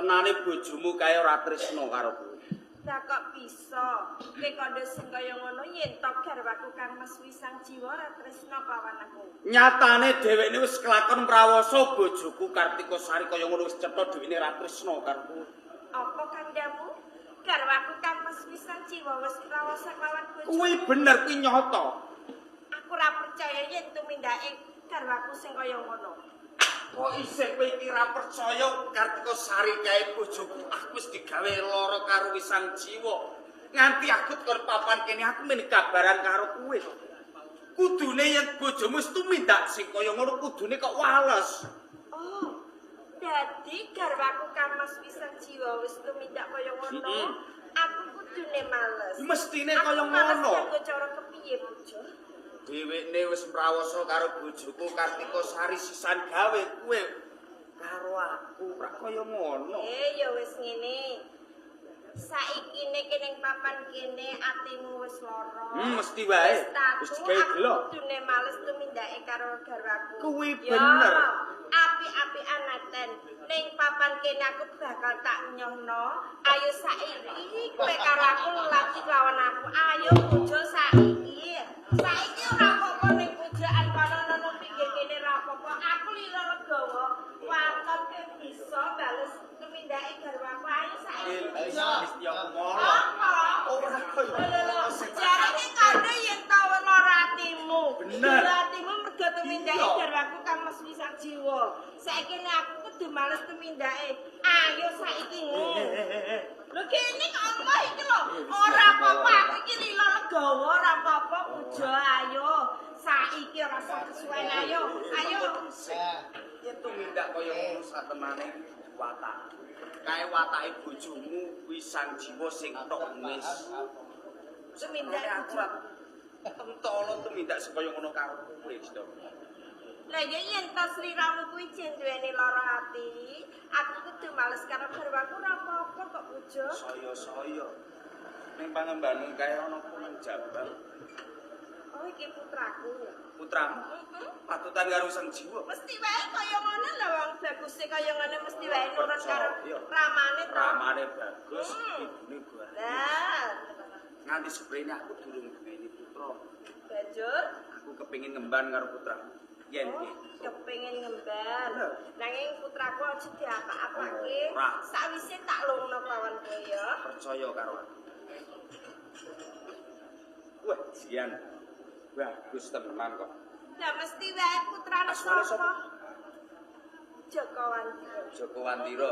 Satenane bojomu kae ora tresna karo kowe. Lah kok bisa? Kowe kandha sing kaya ngono yen to garwaku Kang Mas Wisang Jiwa ora tresna kelawan aku. Nyatane dhewekne wis kelakon prawasa bojoku Kartika Sari kaya ngono wis cetha dhewekne ora tresna karo kowe. Apa kandhamu? Garwaku Kang Mas Wisang Jiwa wis prawasa kelawan bojoku. Kuwi bener kuwi nyata. Aku ora percaya yen tumindake garwaku sing kaya ngono. Kok isih kowe iki ora percaya Kartika Sari kae bojoku aku wis digawe lara karo Wisang Jiwa. Nganti aku tekan papan kene aku men kabaran karo kowe. Kudune yen bojomu wis tumindak sing kaya ngono kudune kok wales. Oh. Dadi garwaku Kang Mas Wisang Jiwa wis tumindak kaya ngono. Aku kudune males. Mestine kaya Aku males ngono. nganggo cara kepiye, Bojo? Dhewekne wis mrawasa karo bojoku Kartika Sari sisan gawe kowe karo aku ora kaya ngono. Eh, ya wis ngene. Saiki nek ning papan kene atimu wis lara. Mesti wae. Wis Wis digawe aku gelo. kudune males tumindake karo garwaku. Kuwi Ya, bener. Api-apian Aten. Ning papan kene aku bakal tak nyohno. Ayo saiki kowe karo aku lelaki lawan aku. Ayo bojo saiki. Saiki ora apa-apa ning pojaan kono nang pinggir kene ora apa-apa. Aku lila legawa. Waton ke bisa bales tumindake garwaku. Ayo saiki. Nistya Kumala. Apa? Ora kaya Lho lho, ngono sing jarene kandha yen tau lara atimu. Bener. Lara atimu mergo tumindake Iya. garwaku Kang Mas Wisang Jiwa. Saiki nek aku kudu males tumindake. Ayo saiki. Lho kene kok omah iki lho. Ora apa-apa aku iki lila legawa ora apa-apa puja ayo. Saiki ora usah kesuwen ayo. Ayo. Yen tumindak kaya ngono satemene watak. Kae watake bojomu Wisang Jiwa sing tok wis. Tumindak Aku ora pentolo tumindak sing kaya ngono karo kowe, Sto. Lah ya yen to sliramu kuwi jen duweni lara ati, aku kudu males karo garwaku ora apa-apa kok puja. Saya-saya ning pangembanmu kae ana kunang jabang. Oh iki putraku ya. Putramu Heeh. patutan karo Wisang Jiwa. Mesti wae kaya ngono lho wong baguse kaya ngono mesti wae nurut karo Percaya. ramane to. Ramane bagus, ibune bagus. Lah, Nganti seprene aku durung duweni putra. banjur Aku kepengin ngemban karo putramu. Yen oh, kepengin ngemban. Lho. Nanging putraku aja diapa-apake. Ora. Sawise tak lungno kawan kowe ya. Percaya karo aku. Wah, jian. Bagus tenan kok. Lah mesti wae putrane Asmane sapa? sapa? Joko Wandira. Joko Wandira.